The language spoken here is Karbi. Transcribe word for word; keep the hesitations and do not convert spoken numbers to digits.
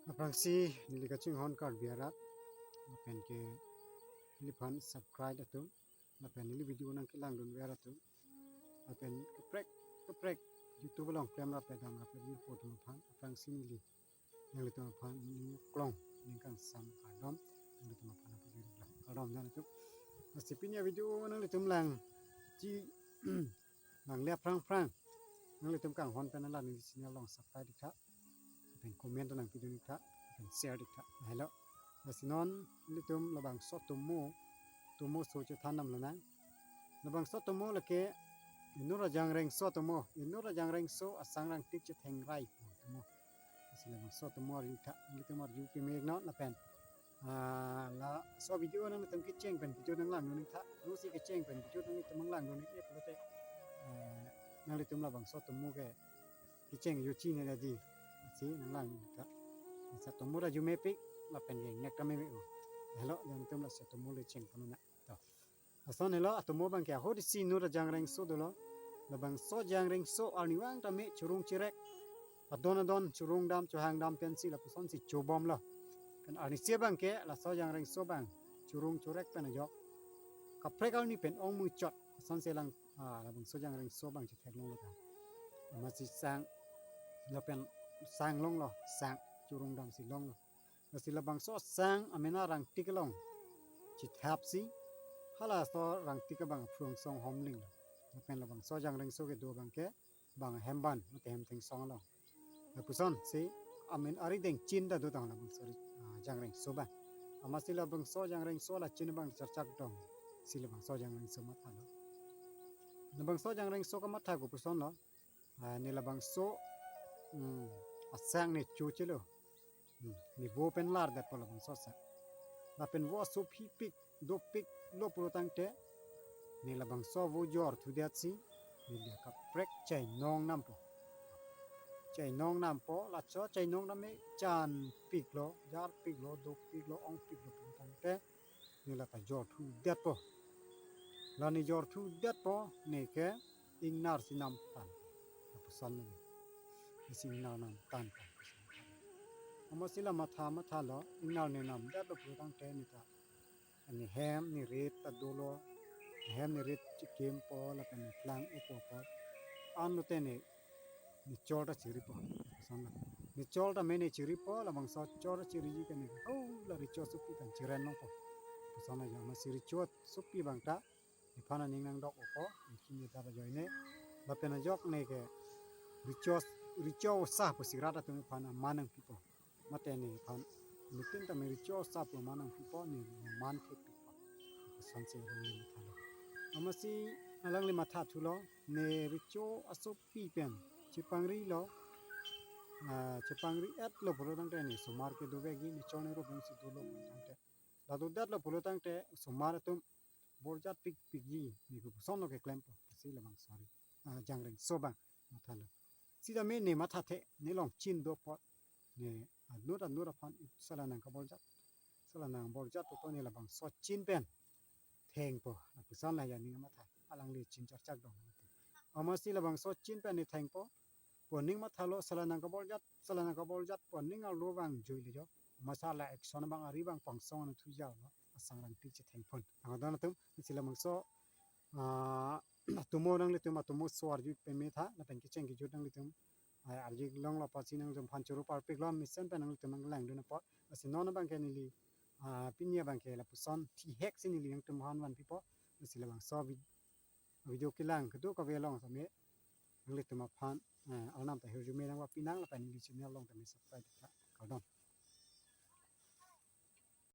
Aphrangsi neli kachinghon Karbi arat, lapen ke neliphan subscribe atum, lapen neli video nangkelangdunver atum, lapen kaprek kaprek YouTube along klem rapet dam rapet jirpo atum aphan, aphrangsi neli nanglitum aphan ning klong, ning kangsam kardom, nanglitum aphan aphan ning klong kardom jan atum. Lasi pini avideo nanglitum langji, lang le aphrang aphrang nanglitum kanghon pen la neli channel along subscribe iktha, pen comment nangpidun iktha, pen share iktha. Lahelo. Lasi non nelitum labangso atomo, atomo so chethan dam lonang. Labangso atomo lake Inut Rajangrengso atomo, Inut Rajangrengso asang rangtik chetheng rai pu atomo. Lasi labangso atomo arju tha, nelitum arju kemek non lapen, ah, laso video nanglitum kecheng pen video nanglangdun iktha, jongsi kecheng pen video nanglitum nanglangdun ik-e pulote, eh, nanglitum labangso atomo ke kecheng yo chini dadi, si nanglangdun iktha. Lasi atomo arju mepik, lapen ke nek ta meme-o. Lahelo, nanglitum lasi atomo le chengpon nang. To. Lason helo, atomo abangke ahut isi Inut Rajangrengso dolo. Labangso Jangrengso arnivang tame chorung chorek, adon adon chorung dam chohang dam pensi lapusonsi chobomlo. Pen arnisi abangke laso Jangrengso abang chorung chorek pen ajok kaprek arni pen ong muchot. Lasonsi lang, ah, labangso Jangrengso abang chetheklonglo ta. Amatsi sang, lapen sang longlo, sang chorung damsi longlo. Lasi labangso sang amena rangtik along chethapsi, halaso rangtik abang aphrung song homling. Lapen labangso Jangrengso kedo abangke bang ahemban, mate hem thengsong along. Lapusonsi amen arideng chin ta dotang labangso ri-, ah, Jangrengso abang. Amatsi labangso Jangrengso la chin abang charchak dong, si labangso Jangrengso mathalo. Labangso Jangrengso kamatha kopusonlo. Ah, ne labangso, hmm, asang ne chochelo. Hmm, ne vo pen lardetpo labangso asang. Lapen vo asophipik, dopiklo pulo tangte, ne labangso vo jorthudetsi, ne dia kaprek chainong nampo. Chainong nampo, laso chainong name chanpiklo, jarpiklo, dopiklo, ongpiklo pulo tangte, ne lata jorthudetpo. La ne jorthudetpo, neke ingnarsi namtan. Lapuson lagi. Isi ingnar namtan. Amatsi la matha mathalo, ingnar ne namdetlo pulo tangte ne ta, ne hem ne rit ta dolo, hem ne rit chikimpo, lapen ne klang-upo apot, anlote ne ne chor ta chiripo. Lapuson la. Ne chor ta mene chiripo, labangso chor ta chiriji ke ne, oh, la recho asopi pen chiren longpo. Lapuson la, amatsi recho asopi abang ta nephan aning nangdok-opo, ne kine ta ajoine. Lapen ajok neke recho, recho osa pusi rat atum nephan aman nangpipo. Mate nephan, netin tame recho osa pu aman nangpipo, ne aman thekpipo. Lasonsi alangli mathalo. Amatsi alangli mathathulo, ne recho asopi pen chepangrilo, ah, chepangri-etlo pulo tangte ne osomar ke dovekji, ne chor ne ro pensi dolo pulo tangte. La dodetlo pulo tangte osomar atum borjat pikpikji, ne kopusonlo keklempo, si labangso ari, ah, Jangrengso abang mathalo. Sitame ne mathathe, ne along chin do apot, ne anut anut aphan sala nangkaborjat, sala nangborjat apot ne labangso chin pen thengpo, lapuson la aning matha, alangli chin charchak dong. Amatsi labangso chin pen ne thengpo, pu aning mathalo, sala nangkaborjat, sala nangkaborjat pu aning arlo abang juile jo. Amatsi la action abang ari abang pangsong anu thuja lo, asang rangtik chethengpon. Nang adon atum, lasi labangso, ah, atomo nanglitum atomo so arju peme tha, lapen kecheng kejut nanglitum, ah, arjulonglo apotsi nanglitum aphan choro parpiklo, mesen pen nanglitum nanglangdun apot. Lasi non abangke neli, ah, pini abangke lapuson thihek si neli nangtum aphan vanpipo. Lasi labangso vid-, video kelang kedo kave along tame nanglitum aphan, eh, arnam ta hirjume nangvapinang lapen neli channel along tame subscribe iktha. Kardom.